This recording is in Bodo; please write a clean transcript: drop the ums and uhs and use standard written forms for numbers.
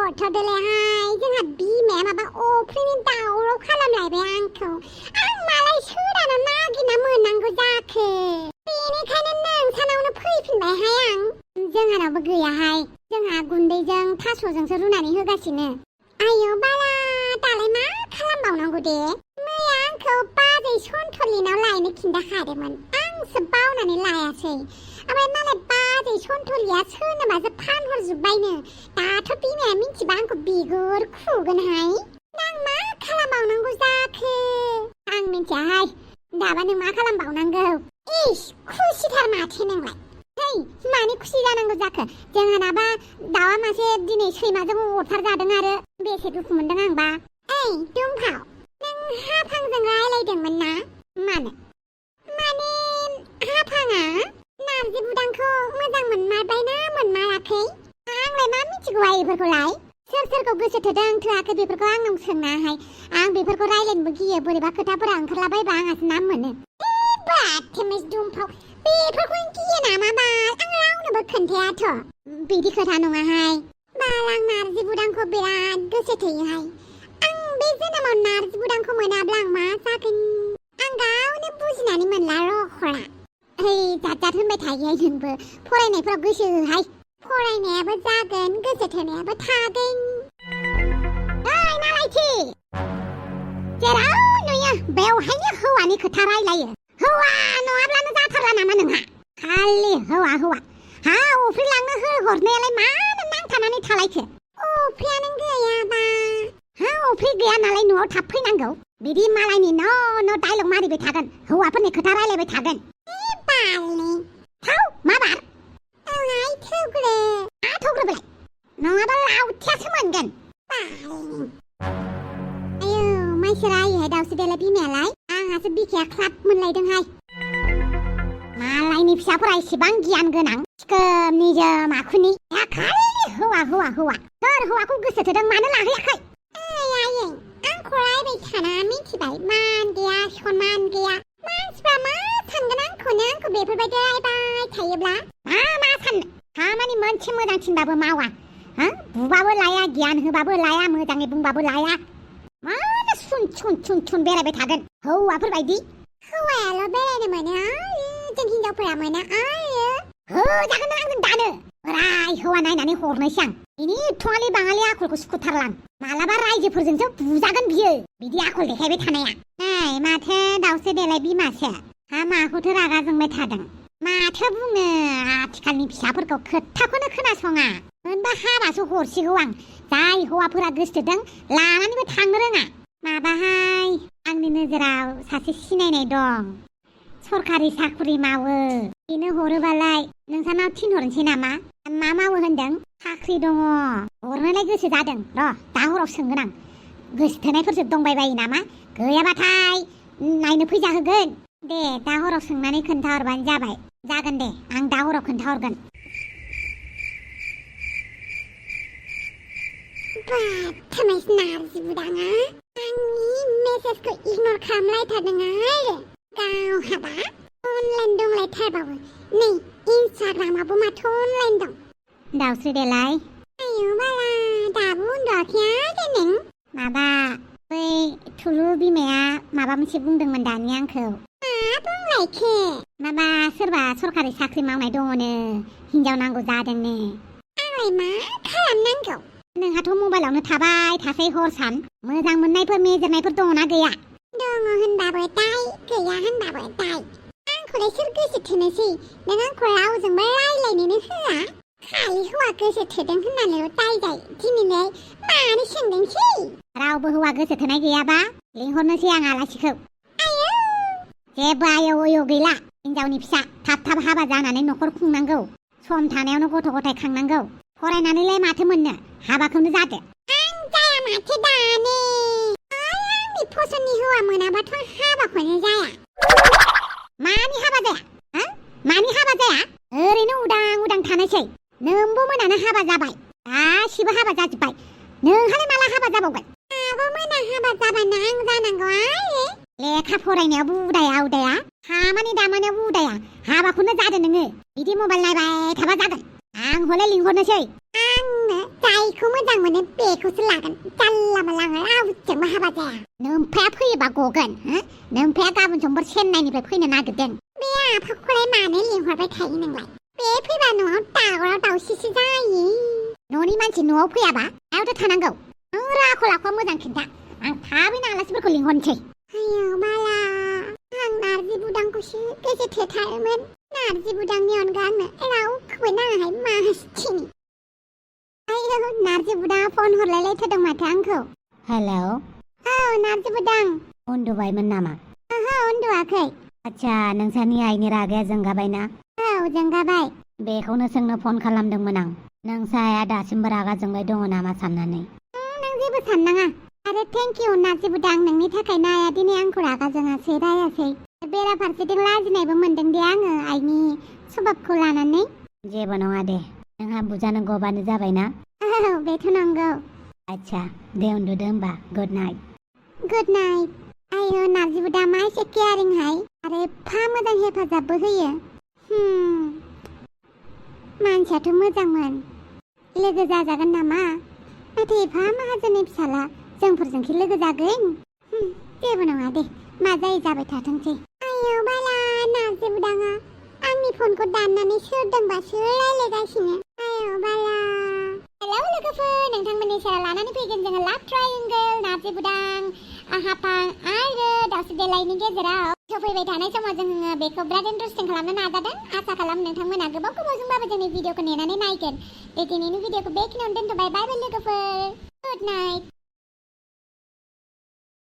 थ'दोलायहाय जोंहा बिमाया माबा अफ्रिनि दावराव खालामलायबाय आंखौ आं मालाय सोराना नागिरना मोननांगौ जाखो बेनिखायनो नोंसानावनो फैफिनबायहाय आं जोंहानावबो गैयाहाय जोंहा गुन्दैजों थास'जोंसो रुनानै होगासिनो आयौ बाला दालाय मा खालामबावनांगौ दे मैया आंखौ बाजै सन्थलिनाव लायनो खिन्थाखादोंमोन आंसो बावनानै लायासै ओमफ्राय मालाय बाजै सन्थलिया सोरनोबासो फानहरजोब्बायनो दाथ' बिमाया मिथिबा आंखौ बिगुर खुगोनहाय आं मा खालामबावनांगौ जाखो आं मिथियाहाय दाबा नों मा खालामबावनांगौ इस खुसिथार माथो नोंलाय है मानि खुसि जानांगौ जाखो जोंहानाबा दाउआ मासे दिनै सैमाजों अरथार जादों आरो बेसे दुखु मोनदों आंबा ओइ दुमफाव नों हाफांजों रायलायदोंमोन ना मानो माने हाफाङा नारजि बुदांखौ मोजां मोनमारबायना मोनमाराखै आंलाय मा मिथिगौ बेफोरखौलाय सोर सोरखौ गोसो थोदों थोआखै बेफोरखौ आंनाव सोंनाहाय आं बेफोरखौ रायलायनोबो गियो बोरैबा खोथाफोरा ओंखारलाबायबा आंहासो नाम मोनो बाथेमेस दुमफाव बेफोरखौ गियो नामा बाल आं रावनोबो खोन्थायाथ' बिदि खोथा नङाहाय बाल आं नारजि बुदांखौ बिराद गोसो थोयोहाय आं बे जोनोमाव नारजि बुदांखौ मोनाब्ला आं मा जागोन आं गावनो बुजिनानै मोनला रख'रा ओइ जात जात होनबाय थायोहाय नोंबो फरायनायफ्राव गोसो होहाय फरायनायाबो जागोन गोसो थोनायाबो थागोन ओइ नालायथि जेराव नुयो बेवहायनो हौवानि खोथा रायलायो हौवा नङाब्लानो जाथारला नामा नोंहा खालि हौवा हौवा हा अफ्रि लांनो हरनायालाय मानो नांथानानै थालायखो अफ्रियानो गैयाबा हा अफ्रि गैया नालाय न'आव थाब फैनांगौ बिदि मालायनि न' डायलग मारिबाय थागोन हौवाफोरनि खोथा रायलायबाय थागोन बालनि थाव मा बार आंहाय थौग्रो मा थौग्रोबाय नङाबा लावथियासो मोनगोन बालनि आयौ माइसो रायोहाय दाउसो देलाय बिमायालाय आंहासो बिखाया ख्लाब मोनलायदोंहाय मालायनि फिसाफोरा एसेबां गियान गोनां सिखोम निजोम आखुनि खालि हौवा हौवा हौवा सोर हौवाखौ गोसो थोदों मानो लाहैयाखै आयै आंखौ रायबाय थाना मिथिबाय मान गैया सनमान गैया मानसिफ्रा मा सानगोन आंखौ बेफोरबायदि रायबाय थायोब्ला मा साननो खामानि मोनसे मोजां थिनबाबो मावा बुबाबो लाया गियान होबाबो लाया मोजाङै बुंबाबो लाया मानो सुन बेरायबाय थागोन हौवाफोरबायदि हौवायाल' बेरायनो मोनो आरो जों हिनजावफोरा मोना आरो होजागोन आंजों दानो बोराय हौवा नायनानै हरनोसै आं बिनि थङालि बाङालि आखलखौ सुखुथारलां मालाबा रायजोफोरजोंसो बुजागोन बियो बिदि आखल देखायबाय थानाया नै माथो दाउसो देलाय बिमासो हा माखौथो रागा जोंबाय थादों माथो बुंनो आथिखालनि फिसाफोरखौ खोथाखौनो खोनासङा मोनबा हाबासो हरसिगौ आं जाय हौवाफोरा गोसोथोदों लानानैबो थांनो रोङा माबाहाय आंनि नोजोराव सासे सिनायनाय दं सरखारि साख्रि मावो बेनो हरोबालाय नोंसानाव थिनहरनोसै नामा मा मावो होनदों साख्रि दङ हरनोलाय गोसो जादों र' दा हराव सोंगोन आं गोसो थोनायफोरसो दंबायबायो नामा गैयाबाथाय नायनो फैजा होगोन दे दा हराव सोंनानै खोन्थाहरबानो जाबाय जागोन दे आं दा हराव खोन्थाहरगोन बाथामेस नारजि बुदाङा आंनि मेसेजखौ इगनर खालामलायथारदों आरो गावहाबा अनलाइन दंलायथारबावो नै इन्सटाग्रामाबो माथो अनलाइन दं दाउस्रि देलाय आयौ बाला दाबो उन्दुआखै आरो नों माबा बै थुलु बिमाया माबा मोनसे बुंदोंमोन दानि आंखौ मा बुंलायखो माबा सोरबा सरखारि साख्रि मावनाय दङनो हिनजाव नांगौ जादोंनो आंलाय मा खालामनांगौ नोंहाथ' मबाइलावनो थाबाय थासै हर सान मोजां मोननायफोर मेजेरनायफोर दङना गैया दङ होनबाबो दाय गैया होनबाबो दाय आंखौलाय सोर गोसो थोनोसै नों आंखौ रावजोंबो रायलायनोनो होआ खालि हौवा गोसो थोदों होननानैल' दाय दिनैलाय मानो सोंदोंसै रावबो हौवा गोसो थोनाय गैयाबा लिंहरनोसै आं आलासिखौ आयौ जेबो आयौ अयौ गैला हिनजावनि फिसा थाब हाबा जानानै न'खर खुंनांगौ सम थानायावनो गथ' गथाय खांनांगौ फरायनानैलाय माथो मोननो हाबाखौनो जादो आं जाया माथो दानो आंनि फसननि हौवा मोनाबाथ' हाबाखौनो जाया मानि हाबा जाया मानि हाबा जाया ओरैनो उदां थानोसै नोंबो मोनानो हाबा जाबाय गासिबो हाबा जाजोब्बाय नोंहालाय माला हाबा जाबावगोन आबो मोना हाबा जाबानो आं जानांगौ आरो लेखा फरायनायाव उदाया खामानि दामानियाव उदाया हाबाखौनो जादो नोङो बिदि मबाइल नायबाय थाबा जागोन आं हले लिंहरनोसै आंनो जाय जायखौ मोजां मोनो बेखौसो लागोन जानला मानला रावजोंबो हाबा जाया नोमफाया फैयोबा गगोन नोमफाया गाबोन समफोर चेन्नाइनिफ्राय फैनो नागिरदों बे आफाखौलाय मानो लिंहरबाय थायो नोंलाय बे फैबा न'आव दावराव दावसिसो जायो न'नि मानसि न'आव फैयाबा आयावथ' थानांगौ नों आखल आखुआ मोजां खिन्था आं थाबैनो आलासिफोरखौ लिंहरनोसै आयौ बाला आं नारजि बुदांखौसो गोसोथोथारोमोन नारजि बुदांनि अनगा आंनो रावखौबो नाङाहाय मासथिनि आयौ नारजि बुदाङा फन हरलायलायथारदों माथो आंखौ हेलौ औ नारजि बुदां उन्दुबायमोन नामा ओहो उन्दुवाखै आच्छा नोंसानि आइनि रागाया जोंगाबायना औ जोंगाबाय बेखौनो सोंनो फन खालामदोंमोन आं नोंसा आइया दासिमबो रागा जोंबाय दङ नामा साननानै नों जेबो साननाङा आरो थेंक इउ नारजि बुदां नोंनि थाखायनो आइया दिनै आंखौ रागा जोङासै रायासै बेराफारसेथिं लाजिनायबो मोनदों दे आङो आइनि सभाबखौ लानानै जेबो नङा दे नोंहा बुजानांगौबानो जाबायना औ बेथ' नंगौ आच्छा दे उन्दुदो होमबा गुड नाइट गुड नाइट आयौ नारजि बुदा मा एसे केयारिंहाय आरो एफा मोजां हेफाजाबबो होयो मानसियाथ' मोजांमोन लोगो जाजागोन नामा नाथाय एफा माहाजोननि फिसाला जोंफोरजोंखि लोगो जागोन जेबो नङा दे मा जायो जाबाय थाथोंसै आयौ बाला नारजि बुदाङा आंनि फनखौ दाननानै सोरदोंबासो रायलायगासिनो आयौ बाला हेलौ लोगोफोर नोंथांमोननि सेराव लानानै फैगोन जोङो लाभ ट्रायंगोल नारजि बुदां हाफां आरो दाउस्रि देलायनि गेजेराव सफैबाय थानाय समाव जोङो बेखौ बिराद इन्टारेस्टिं खालामनो नाजादों आसा खालामो नोंथांमोना गोबावजोंबाबो जोंनि भिडिअखौ नेनानै नायगोन दिनैनि भिडिअखौ बेखिनियावनो दोनथ'बाय बाय बाय लोगोफोर गुड नाइट